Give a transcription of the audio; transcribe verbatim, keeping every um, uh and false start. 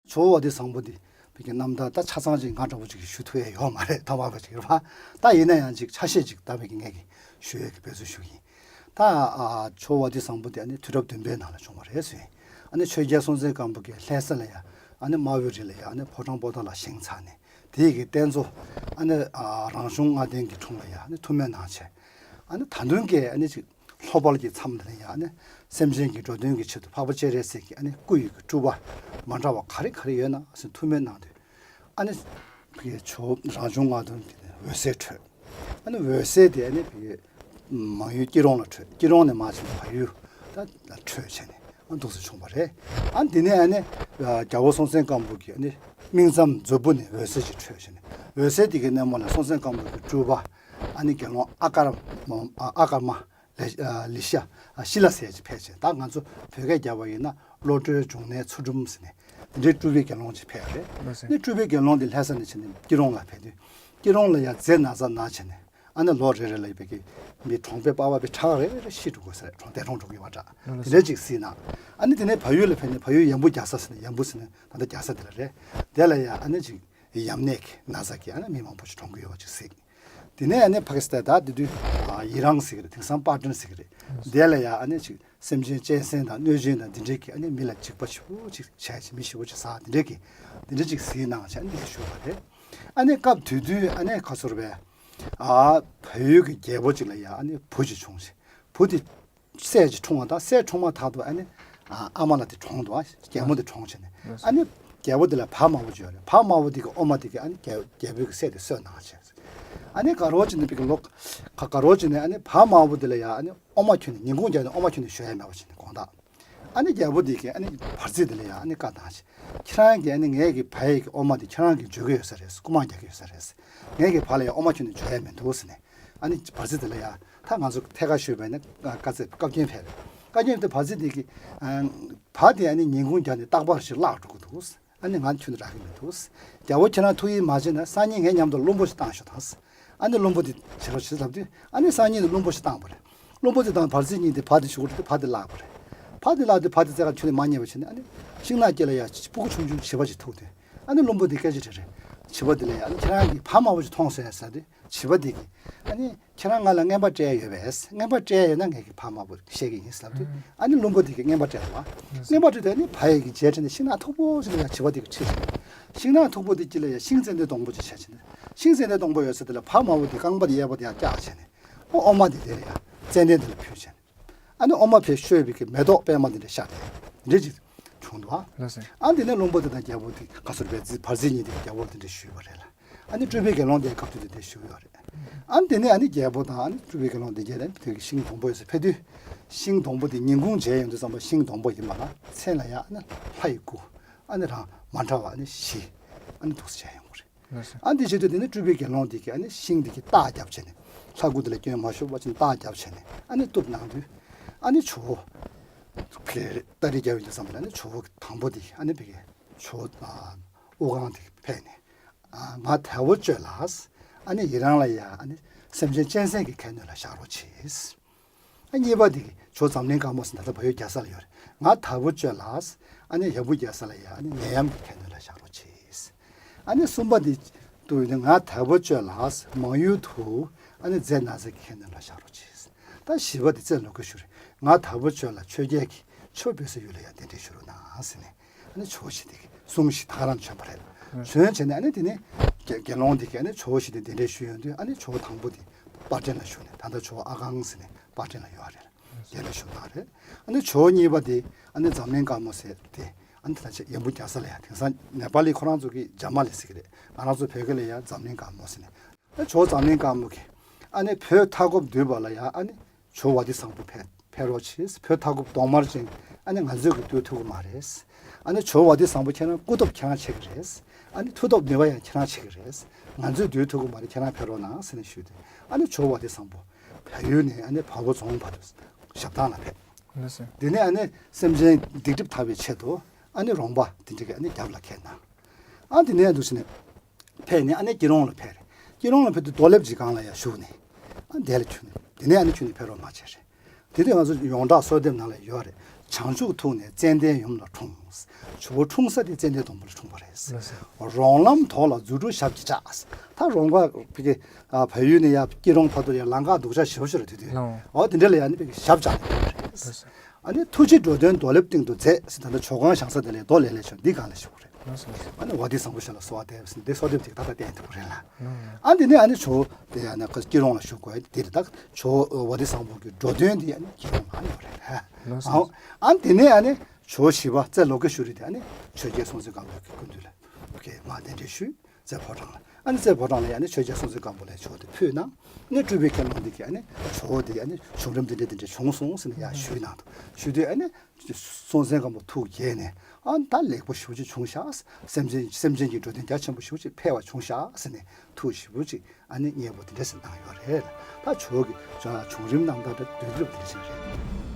ཇོ་བོ་བ་དན་བཟང་པོ་འདི་བོད་ཀྱི་རྣམ་ཐར་ད་ཆ་ཚང་ཅིག་ང་འདྲ་བོ་ཅིག་གིས་ཞུ་ཐུབ་ཡས་ཡོད་མ་རེད། ཐོག་མར་བ་ཅིག་རེད་པ། ད་ཡིན་ན་ཡང་ཅིག་ཆ་ཤས་ཅིག་ད་བོད་ཀྱི་ངས་ཀྱིས་ཞུ་ཡས་ཀྱི་འབད་བརྩོན་ཞུ་གི་ཡིན། ད་ཨ་ཇོ་བོ་བ་དན་བཟང་པོ་དེ་ཨ་ནི་དུས་རབས་བདུན་པའི་ནང་ལ་བྱུང་བ་རེད་ཟེར། ཨ་ནི་ཆོས་རྒྱལ་སྲོང་བཙན་སྒམ་པོ་གིས་ལྷ་ས་ལ་ཡ་ཨ་ནི་རྨ་བོའི་རི་ལ་ཡ་ཨ་ནི་ཕོ་བྲང་པོ་ཏ་ལ་བཞེངས་ཚར་ནས་དེ་ཡི་གི་རྟེན་གཙོ་ཨ་ནི་ཨ་རང་བྱུང་ལྔ་ལྡན་གྱི་དྲུང་ལ་ཡ་ཨ་ནི་ཐུགས་སྨོན་གནང་བྱས། ཨ་ནི་ད་དུང་གི་ཨ་ནི་ཅིག་ལྷོ་པ་ལ་གི་མཚམས་འདི་ནས་ཡང་ཨ་ནི་སེམས་ཅན་གྱི་འགྲོ་དོན་གྱི་ཆེད་དུ་འཕགས་པ་སྤྱན་རས་གཟིགས་ཀྱི་ཨ་ནི་སྐུ་ཡི་གི་སྤྲུལ་པ་མ་འདྲ་བ་ག་རེ་ག་རེ་ཡོད་ན་ཟེར་ཐུགས་སྨོན་གནང་དུས། ཨ་ནི་བི་ཇོ་རང་བྱུང་ལྔ་ལྡན་གྱི་འོད་ཟེར་འཕྲོས། ཨ་ནི་འོད་ཟེར་དེ་ཨ་ནི་བི་མང་ཡུལ་སྐྱིད་རོང་ལ་འཕྲོས། སྐྱིད་རོང་ནས་མར་ཕྱིན་ནས་བལ་ཡུལ་ད་འཕྲོས་བྱས་ནས་ཨ་འདུག་སེ་བྱུང་བ་རེད། ཨ་ནི་དེ་ནས་ཨ་ནི་རྒྱལ་པོ་སྲོང་བཙན་སྒམ་པོ་གི་ཨ་ནི་སྨིན་མཚམས་མཛོད་སྤུ་ནས་འོད་ཟེར་ཅིག་འཕྲོས་བྱས་ནས་འོད་ཟེར་དེ་གི་སྣེ་མོ་ལ་སྲོང་བཙན་སྒམ་པོ་གི་སྤྲུལ་པ་ཨ་ནི་དགེ་སློང་ཨ་ཀརྨ་ཨ་ཀརྨ་ལེ་ལེ་ཤ་ཤི་ལ་ཟེར་ཅིག་ཕེབས་བྱས། ད་ང་ཚོ་བོད་སྐད་རྒྱབ་པ་ཡིན་ན་བློ་གྲོས་འབྱུང་གནས་ཚུལ་ཁྲིམས་ཟེར་ནས་དེ་འདྲའི་སྤྲུལ་པའི་དགེ་སློང་ཅིག་ཕེབས་རེད། ལགས་སོ། ནི་སྤྲུལ་པའི་དགེ་སློང་དེ་ལྷ་ས་ནས་ཕྱིན་ནས་སྐྱིད་རོང་ལ་ཕེབས་དུས་སྐྱིད་རོང་ལ་ཡ་རྫས་ན་ཚ་ན་བྱས་ནས་ཨ་ནི་ལོ་རེ་རེ་ལ་ཡོད་པའི་གི་མི་གྲོང་པའི་པ་ཕ་བའི་ཁྲག་རེ་རེ་ཤི་འགྲོ་དགོས་ཟེར། གྲོང་སྡེ་གྲོང་འགྲོ་གི་ཡོད་པ་འདྲ། ལགས་སོ། དེ་འདྲ་ཅིག་གཟིགས་ན། ཨ་ནི་དེ་ནས་བལ་ཡུལ་ལ་ཕེབས་ནས་བལ་ཡུལ་ཡམ་བུ་རྒྱ་ས་ཟེར་ནས་ཡམ་བུ་ཟེར་ནས་ད་ལྟ་རྒྱ་ས་དེ་ལ་རེད། དེ་ལ་ཡ་ཨ་ནི་ཅིག་ཡམས་ནད་ཀྱི་ན་ཚ་གིས་ཨ་ནི་མི་མང་པོ་ཞིག་གྲོངས་ཀྱི་ཡོད་པ་ཅིག་གཟིགས། དེ་ནས་ཨ་ནི་ཕ་ཀི་སི་ཐན་ད་དེ་དུས་ཨ་ཡི་རང་ཟེར་གི་རེད། དེང་སང་པར་ཊན་ཟེར་གི་རེད། དེ་ལ་ཡ་ཨ་ནི་ཅིག་སེམས་ཅན་གཅན་གཟན་དང་གནོད་སྦྱིན་དང་འདི་འདྲས་ཀྱིས་ཨ་ནི་མི་ལ་འཇིགས་པ་ཞེ་པོ་ཅིག་བྱས་ཅིག་མི་ཞེ་པོ་ཅིག་ཟ་འདི་འདྲས་ཀྱི་འདི་འདྲས་ཅིག་གཟིགས་གནང་བྱས་ཨ་ནི་ལས་ཞུ་བ་རེད། ཨ་ནི་སྐབས་དེ་དུས་ཨ་ནི་ག་ཚོར་བས་ཨ་བལ་ཡུལ་གྱི་རྒྱལ་པོ་ཅིག་ལ་ཡ་ཨ་ནི་བུ་ཅིག་བྱུང་ཞིང་བུ་དེ་སྲས་ཅིག་འཁྲུངས་པ་དང་སྲས་འཁྲུངས་མ་ཐག་ཏུ་ཨ་ནི་ཨ་ཨ་མ་ལགས་དེ་གྲོངས་འདུག་ཨ་རྒྱལ་མོ་དེ་གྲོངས་བྱས་ནས་ཨ་ནི་རྒྱལ་པོ་དེ་ལ་བ་དམར་པོ་ཅིག་ཡོད་རེད། བ་དམར་པོ་དེ་གི་ཨོ་མ་དེ་གིས་ཨ་ནི་རྒྱལ་རྒྱལ་པོའི་གི་སྲས་དེ་གསོས་གནང་བྱས། ཨ་ནི་དགའ་རོགས་བྱས་ནས་བི་གི་ལོ་ག་དགའ་རོགས་བྱས་ནས་ཨ་ནི་བ་དམར་པོ་དེ་ལ་ཡ་ཨ་ནི་ཨོ་མ་ཁྱོན་ནས་ཉིན་གུང་རྒྱབ་ནས་ཨོ་མ་ཁྱོན་ནས་ཞོན་ཡ་མེད་པ་བྱས་ནས་དགོངས་དག་ཨ་ནི་རྒྱལ་པོ་དེ་གིས་ཨ་ནི་བར་རྩིས་དེ་ལ་ཡ་ཨ་ནི་བཀའ་བཏང་བྱས། ཁྱེད་རང་གིས་ཨ་ནི་ངའི་གི་བ་ཡི་གི་ཨོ་མ་དེ་ཁྱེད་རང་གིས་འཇོ་གི་ཡོད་ས་རེད། རྐུ་མ་རྒྱག་གི་ཡོད་ས་རེད། ངའི་གི་བ་ལ་ཡ་ཨོ་མ་ཁྱོན་ནས་འཇོ་ཡ་མི་འདུག་ཟེར་ནས། ཨ་ནི་བར་རྩིས་དེ་ལ་ཡ་ད་ང་ཚོ་ཐད་ཀར་ཞུས་པ་ཡིན་ན་བཀའ་སྩལ་བཀའ་བཀྱོན་ཕེབས་རེད། བཀའ་བཀྱོན་དེ་བར་རྩིས་དེ་གིས་བ་དེ་ཨ་ནི་ཉིན་གུང་རྒྱབ་ནས་རྟག་པར་ཞིག་བརླག་འགྲོ་གི་འདུག་ཨ་ནི་ང་ཁྱོན་ནས་རག་གི་མི་འདུག་རྒྱལ་པོ་ཁྱེད་རང་ཐུགས་ཡིད་མ་ཆེས་ན་སང་ཉིན་ངའི་མཉམ་དུ་བློན་པོ་ཞིག་བཏང་ཤོག་དང་། ཨ་ནི་བློན་པོ་དེ་བྱེད་རོགས་བྱེད་ལབ་དུས་ཨ་ནི་སང་ཉིན་དུ་བློན་པོ་ཞིག་བཏང་བ་རེད། བློན་པོ་དེ་དང་བར་རྩིས་གཉིས་དེ་བ་དེ་ཞུ་གི་འདུག་བ་དེ་བརླག་པ་རེད། བ་དེ་བརླག་དུས་བ་དེ་རྩེ་ཁ་ཁྱོན་ནས་མ་རྙེད་པ་བྱས་ནས་ཨ་ནི་ཤིང་ནགས་དཀྱིལ་ལ་ཡ་སྤུ་གུ་ཆུང་ཆུང་བྱིས་པ་ཅིག་ཐུག་དུས་ཨ་ནི་བློན་པོ་དེ་སྐད་ཆ་དྲིས་རེད། བྱིས་པ་དེ་ལ་ཡ་ཨ་ནི་ཁྱེད་རང་གིས་བ་དམར་པོ་ཅིག་མཐོང་སོང་ཟེར་དུས་བྱིས་པ་དེ་གིས་ཨ་ནི་ཁྱེད་རང་ང་ལ་རྔན་པ་སྤྲད་ཡོད་པས། རྔན་པ་སྤྲད་ཡོད་ན་ངས་ཀྱིས་བ་དམར་པོ་བཤད་ཀྱི་ཡིན་ལབ་དུས་ཨ་ནི་བློན་པོ་དེ་གིས་རྔན་པ་སྤྲད་པ། རྔན་པ་སྤྲད་དུས་ཨ་ནི་བ་ཡི་གི་རྗེས་དྲན་ནས་ཤིང་ནགས་མཐུག་པོ་ཅིག་ལ་ཡ་བྱིས་པ་དེ་གིས་ཁྲིད་ཕྱིན། ཤིང་ནགས་མཐུག་པོ་དེ་དཀྱིལ་ལ་ཡ་ཤིང་ཙན་དན་སྡོང་པོ་ཅིག་བྱས་ཕྱིན། ཤིང་ཙན་དན་སྡོང་པོ་ཡོད་ས་དེ་ལ་བ་དམར་པོ་དེ་རྐང་པ་དེ་གཡས་པ་དེ་ཡ་བཀྱགས་བྱས་ནས་ཨོ་ཨོ་མ་དེ་དེ་ལ་ཡ་ཙན་དན་དེ་ལ་ཕུལ་བྱས་ནས་ཨ་ནི་ཨོ་མ་ཕར་བཤོས་པའི་གི་མེ་ཏོག་པད་མ་དེ་འདྲ་ཤར་ཏེ་འདྲ་ཅིག་བྱུང་འདུག་ཨ། ལགས་སོ། ཨ་དེ་ནས་བློན་པོ་དེ་དང་རྒྱལ་པོ་དེ་ག་ཚོད་བར་རྩིས་བར་རྩིས་གཉིས་དེ་རྒྱལ་པོ་དེ་འདྲ་ཞུས་པ་རེད་ལ། ཨ་ནི་སྤྲུལ་པའི་དགེ་སློང་དེའི་སྐབས་དུས་དེ་འདྲ་ཞུས་ཡོད་རེད། ཨ་ནི་དེ་ནས་ཨ་ནི་རྒྱལ་པོ་དང་ཨ་ནི་སྤྲུལ་པའི་དགེ་སློང་དེ་གྱད་ཨ་ནི་དེ་གི་ཤིང་སྡོང་པོ་ཡོད་ས་ཕེབས་དུས་ཤིང་སྡོང་པོ་དེ་ཉིན་གུང་མཇལ་ཡོང་དུས་ཙམ་པ་ཤིང་སྡོང་པོ་ཡིན་པ་ལ་མཚན་ལ་ཡ་ཨ་ནི་ལྷ་ཡི་སྐུ་ཨ་ནི་རང་མ་འདྲ་བ་ཨ་ནི་བཞི་ཨ་ནི་འདུག་སེ་མཇལ་ཡོང་གི་རེད། ལགས་སོ། ཨ་འདི་བྱེད་དུས་དེ་ནི་སྤྲུལ་པའི་དགེ་སློང་དེ་གིས་ཨ་ནི་ཤིང་དེ་གི་རྟགས་བརྒྱབ་བྱས་ནས་ལྷ་སྐུ་དེ་ལ་སྐྱོན་མ་ཤོར་བ་ཅིག་རྟགས་བརྒྱབ་བྱས་ནས་ཨ་ནི་གཏུབ་གནང་དུས་ཨ་ནི་ཇོ་བོ་གི་སྟ་རེ་རྒྱབ་ཡོང་དུས་ཙམ་པ་ལ་ཨ་ནི་ཇོ་བོ་དང་པོ་དེ་ཨ་ནི་བི་གི་ཇོ་བོ་ཨ་དབུ་རྐང་དེ་ཕེབས་ནས་ཨ་ང་དལ་པོ་སྤྱོད་ལ་ཨ་ནི་ཡི་རང་ལ་ཡ་ཨ་ནི་སེམས་ཅན་གཅན་གཟན་གྱི་ཁའི་སྣོད་ལ་བཞག་རོགས་གྱིས། ཨ་གཉིས་པ་དེ་གིས་ཇོ་བོ་འཛམ་གླིང་དཀར་མོ་ཟེར་ད་ལྟ་བལ་ཡུལ་རྒྱལ་ས་ལ་ཡོད་རེད། ང་དལ་པོ་སྤྱོད་ལ། ཨ་ནི་ཡ་བུ་རྒྱལ་ས་ལ་ཡ་ཨ་ནི་ནད་ཡམས་ཀྱི་ཁའི་སྣོད་ལ་བཞག་རོགས་གྱིས། ཨ་ནི་གསུམ་པ་དེ་དུ་ཡོད་ནི་ང་དལ་པོ་སྤྱོད་ལ། མང་ཡུལ་དུ་ཨ་ནི་རྫས་ན་ཚ་གི་ཁའི་སྣོད་ལ་བཞག་རོགས་གྱིས། ད་བཞི་པ་དེ་རྩེ་ལོ་ཀ་ཞུ་རེད། ང་དལ་པོ་སྤྱོད་ལ་ཆོས་རྒྱལ་གྱིས་ཆོས་འབད་སའི་ཡུལ་ལ་ཡ་གདན་འདྲེན་ཞུ་རོགས་གནང་ཟེར་ནས། ཨ་ནི་ཇོ་བོ་བཞི་དེ་གིས་གསུང་བཞི་ད་ག་རང་བྱོན་པ་རེད། བྱོན་བྱས་ནས་ཨ་ནི་དེ་ནས་དགེ་དགེ་སློང་དེ་གིས་ཨ་ནི་ཇོ་བོ་བཞི་དེ་གདན་འདྲེན་ཞུས་ཡོང་དུས་ཨ་ནི་ཇོ་བོ་དང་པོ་དེ་དཔལ་ཕྲན་ལ་བཞུགས་ནས་ད་ལྟ་ཇོ་བོ་ཨ་ཁང་ཟེར་ནས་དཔལ་ཕྲན་ལ་ཡོད་རེད། དེ་ལ་བཞུགས་གནང་རེད། ཨ་ནི་ཇོ་བོ་གཉིས་པ་དེ་ཨ་ནི་འཛམ་གླིང་དཀར་མོ་ཟེར་དེ་ཨ་ནི་ད་ལྟ་ཡ་བུ་རྒྱལ་ས་ལ་ཡ་དེང་སང་ནེ་པ་ལི་ཁོ་རང་ཚོ་གིས་ཇ་མ་ལི་ཟེར་གི་རེད། ང་རང་ཚོ་བོད་སྐད་ལ་ཡ་འཛམ་གླིང་དཀར་མོ་ཟེར་ནས། ཨ་ཇོ་བོ་འཛམ་གླིང་དཀར་མོ་གིས་ཨ་ནི་བོད་མཐའ་འཁོབ་འདུས་པ་ལ་ཡ་ཨ་ནི་ཇོ་བོ་བ་དན་བཟང་པོ་ཕེབས་ཕེབས་རོགས་གྱིས། བོད་མཐའ་འཁོབ་གདོང་དམར་ཅན་ཨ་ནི་ང་ཚོས་ཀྱིས་འདུལ་ཐུབ་ཀྱི་མ་རེད། ཨ་ནི་ཇོ་བོ་བ་དན་བཟང་པོ་ཁྱེད་རང་སྐུ་སྟོབས་ཁྱེད་རང་ཆེ་གི་རེད། ཨ་ནི་མཐུ་སྟོབས་ནུས་པ་ཡང་ཁྱེད་རང་ཆེ་གི་རེད། ང་ཚོས་འདུལ་ཐུབ་ཀྱི་མ་རེད། ཁྱེད་རང་ཕེབས་རོགས་གནང་ཟེར་ནས་ཞུས་ཏེ་ཨ་ནི་ཇོ་བོ་བ་དན་བཟང་པོ་བལ་ཡུལ་ནས་ཨ་ནི་བལ་པོ་རྫོང་བར་དུ་ཞབས་བཏང་ལ་ཕེབས། ལགས་སོ། དེ་ནས་ཨ་ནི་སེམས་ཅན་སྡིག་སྒྲིབ་དག་པའི་ཆེད་དུ་ཨ་ནི་རོང་པ་དེ་འདྲ་གི་ཨ་ནི་རྒྱབ་ལ་ཁྱེར་གནང་། ཨ་དེ་ནས་འདུག་ཟེར་ནས། ཕེབས་ནས་ཨ་ནི་སྐྱིད་རོང་ལ་ཕེབས་རེད། སྐྱིད་རོང་ལ་ཕེབས་དུས་རྡོ་ལེབ་ཅིག་སྒང་ལ་ཡར་བཞུགས་ནས། ཨ་དེ་ལ་ཁྱོན་ནས་དེ་ནས་ཨ་ནི་ཁྱོན་ནས་ཕེབས་རོགས་མ་བྱས་རེད། དེ་དུས་ང་ཚོ་ཡོངས་གྲགས་གསོལ་འདེབས་ནང་ལ་ཡོད་རེད། བྱང་ཆུབ་ཐུགས་ནི་ཙནྡན་ཡུམ་ལ་འཁྲུངས། ཇོ་བོ་འཁྲུངས་ས་དེ་ཙནྡན་སྡོང་པོ་ལ་འཁྲུངས་པ་རེད། རོང་ལམ་དོག་ལ་རྫུ་འཕྲུལ་ཞབས་ཀྱིས་བཅགས། ད་རོང་པ་ཕ་གི་ཨ་བལ་ཡུལ་ནས་ཡར་སྐྱིད་རོང་བར་དུ་ཡར་ལམ་ཁ་སྡུག་ཅག་ཞེ་པོ་ཅིག་རེད་དུས་དུས། ལགས། འོ་དེ་འདྲ་ལ་ཡར་ནི་ཕ་གི་ཞབས་བཅགས་ནས་ཡོད་རེད། ལགས་སོ། ཨ་ནི་ཐུགས་རྗེ་འགྲོ་དོན་རྡོ་ལེབ་སྟེང་དུ་མཛད་ཟེར། ད་ལྟ་ཇོ་ཁང་བཞེངས་ས་དེ་ལ་རྡོ་ལེབ་ལེབ་བྱུང་འདི་སྒང་ལ་བཞུགས་པ་རེད། ལགས་སོ། ལགས་སོ། ཨ་ནི་ཝ་ཏི་བཟང་པོ་ཞབས་ལ་གསོལ་བ་འདེབས་ཟེར་འདི་གསོལ་འདེབས་དེ་ད་ལྟ་བསྟན་འདུག་རེད་ལ། ལགས་སོ། ཨ་འདི་ནི་ཨ་ནི་ཇོ་བོ་དེ་ཨ་ནི་སྐྱིད་རོང་ལ་བཞུགས་དགོས་དེ་རེད། ད་ཇོ་བོ་ཝ་ཏི་བཟང་པོ་གི་འགྲོ་དོན་འདི་ཨ་ནི་སྐྱིད་རོང་ལ་ཨ་ནི་ཡོད་རེད་ལ། ལགས་སོ། ཨ་འདི་ནི་ཨ་ནི་ཇོ་བོ་བཞི་པ་རྩེ་ལོ་ཀེ་ཤྭ་རི་དེ་ཨ་ནི་ཆོས་རྒྱལ་སྲོང་བཙན་སྒམ་པོ་གི་སྐུ་མདུན་ལ་ཕ་གི་མར་གདན་འདྲེན་ཞུས། རྩེ་ཕོ་བྲང་ལ། ཨ་ནི་རྩེ་ཕོ་བྲང་ལ་ཡ་ནི་ཆོས་རྒྱལ་སྲོང་བཙན་སྒམ་པོ་ལ་ཇོ་བོ་དེ་ཕུལ་གནང་། ཨ་ནི་སྤྲུལ་པའི་དགེ་སློང་འདི་གིས་ཨ་ནི་ཇོ་བོ་དེ་ཡ་ནི་བྱུང་རིམ་འདི་འདྲ་འདི་འདྲ་བྱུང་སོང་ཟེར་ནས་ཡར་ཞུས་གནང་འདུག་ཞུས་དུས་ཨ་ནི་སྲོང་བཙན་སྒམ་པོ་ཐུགས་དགྱེས་ནས་ཨ་ད་ལེགས་པོ་ཞེ་པོ་ཅིག་བྱུང་ཤག་སེམས་ཅན་སེམས་ཅན་གྱི་འགྲོ་དོན་རྒྱ་ཆེན་པོ་ཞེ་པོ་ཅིག་ཕལ་བ་བྱུང་ཤག་ཟེར་ནས་ཐུགས་ཞེ་པོ་ཅིག་ཨ་ནི་མཉེས་པོ་དེ་འདྲ་ཞིག་གནང་ཡོད་རེད། ད་ཇོ་བོ་གི་བྱུང་རིམ་རྣམ་ཐར་དང་བསྡུས་གྲུབ་དེ་འདྲ་ཞིག་རེད།